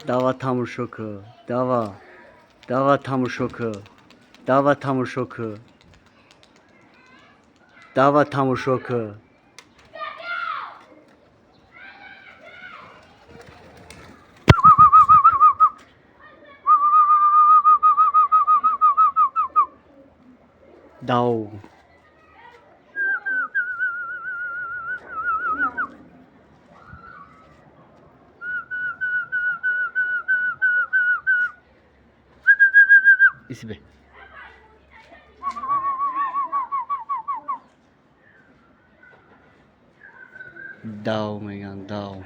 Дава, тамошо ку, дава, дава, тамошо ку, дава, тамошо ку, дава, тамошо ку. Дав. Исибе. Дав меган, дав.